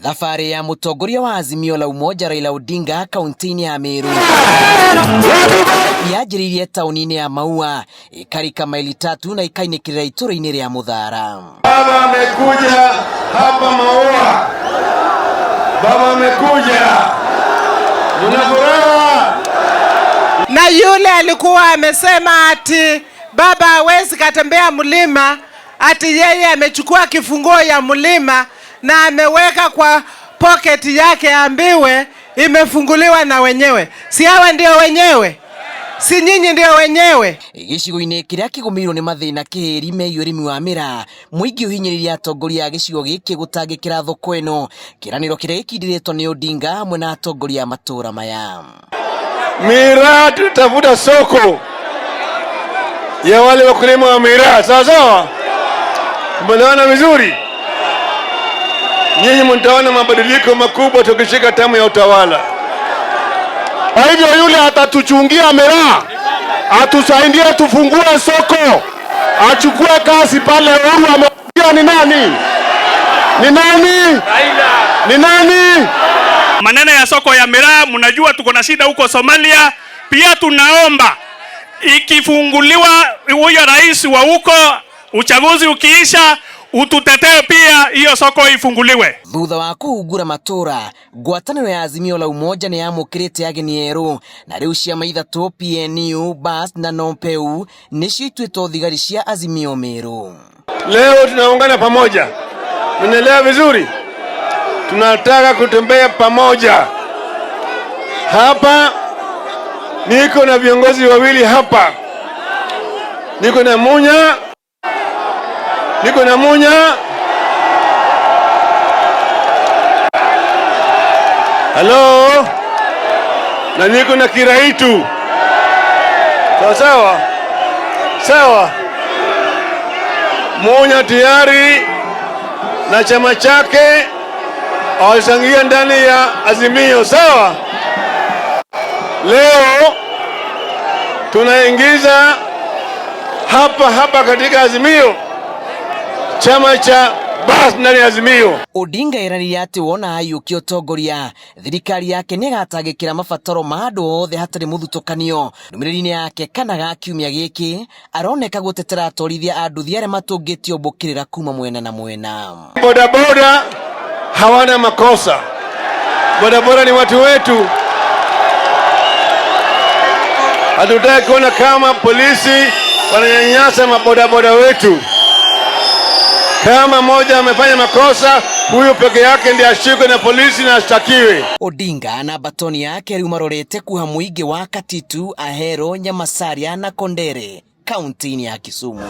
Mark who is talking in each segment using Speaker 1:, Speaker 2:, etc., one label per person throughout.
Speaker 1: Thabarĩ ya mũtongoria wa Azimio la Umoja Raila Odinga kaunti-inĩ ya Meru yanjĩrĩirie taũni-inĩ ya Maua, ĩkarika maili tatu na ĩkainĩkĩrĩra itũra-inĩ rĩa Mũthara.
Speaker 2: Baba amekuja hapa Maua, baba amekuja, mna furaha.
Speaker 3: Na yule alikuwa amesema ati baba hawezi katembea mlima, ati yeye amechukua kifunguo ya mlima na ameweka kwa pocket yake, ambiwe imefunguliwa na wenyewe. Si hawa ndio wenyewe? Si nyinyi ndio wenyewe?
Speaker 1: Gĩcigo-inĩ kĩrĩa kĩgũmĩirwo nĩ mathĩna kĩhĩri megiĩ ũrĩmi wa mĩraa, mũingĩ ũhinyĩrĩirie atongoria a gĩcigo gĩkĩ gũtangĩkĩra thoko ĩno, kĩranĩro kĩrĩa gĩkindĩrĩtwo nĩ Odinga hamwe na atongoria a matũra maya.
Speaker 2: Miraa tutafuta soko ya wale wakulima wa miraa, sawa sawa, tumeelewana vizuri. Nyinyi mtaona mabadiliko makubwa tukishika tamu ya utawala.
Speaker 4: Kwa hivyo yule atatuchungia miraa, atusaidie tufungue soko, achukue kazi pale. Uhuru amekuja ni nani? Ni nani? Ni nani?
Speaker 5: Maneno ya soko ya miraa, mnajua tuko na shida huko Somalia. Pia tunaomba ikifunguliwa, huyo rais wa huko, uchaguzi ukiisha, ututetee pia hiyo soko ifunguliwe.
Speaker 1: Thutha wa kũhungura matũra, ngwatanĩro ya Azimio la Umoja nĩ yamũkĩrĩte ageni erũ, na rĩu ciama ithatũ PNU, BAS na NOPEU nĩcio ituĩtwo thigari cia Azimio Meru.
Speaker 2: Leo tunaungana pamoja, mnaelewa vizuri, tunataka kutembea pamoja. Hapa niko na viongozi wawili hapa, niko na Munya, niko na Munya halo, na niko na Kiraitu. Sawa sawa sawa. Munya tayari na chama chake awachangia ndani ya Azimio, sawa. Leo tunaingiza hapa hapa katika Azimio chama cha BAS ndani ya Azimio.
Speaker 1: Odinga eranĩire atĩ wona aiyũkia ũtongoria, thirikari yake nĩ ĩgatangĩkĩra mabataro ma andũ othe hatarĩ mũthutũkanio. Ndũmĩrĩri-inĩ yake kana ga kiumia gĩkĩ aroneka gũtetera atwarithia a nduthi arĩa matũngĩtio mbũkĩrĩra kuma mwena na mwena.
Speaker 2: Bodaboda hawana makosa, bodaboda ni watu wetu. Hatutaki kuona kama polisi wananyanyasa mabodaboda wetu. Kama mmoja amefanya makosa, huyo peke yake ndiye ashikwe na polisi na ashtakiwe.
Speaker 1: Odinga na batoni yake rĩu marorete kuha mũingĩ wa Katitu, Ahero, Nyamasaria na Kondere kaunti-inĩ ya Kisumu.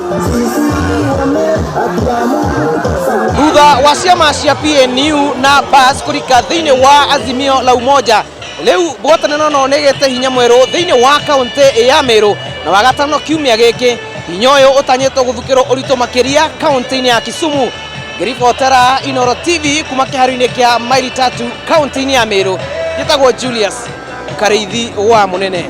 Speaker 6: Thutha wa ciama cia PNU na BAS kũrika thĩinĩ wa Azimio la Umoja, rĩu ngwatanĩro no nĩgĩte hinya mwerũ thĩinĩ wa kaunti ya Meru, na wagatano kiumia gĩkĩ hinya ũyũ ũtanyĩtwo gũthukĩrwo ũritũ makĩria kaunti-inĩ ya Kisumu. Ngĩribotera Inooro TV kuma kĩharo-inĩ kĩa maili tatu kaunti-inĩ ya Meru, njĩtagwo Julius Karĩithi wa Mũnene.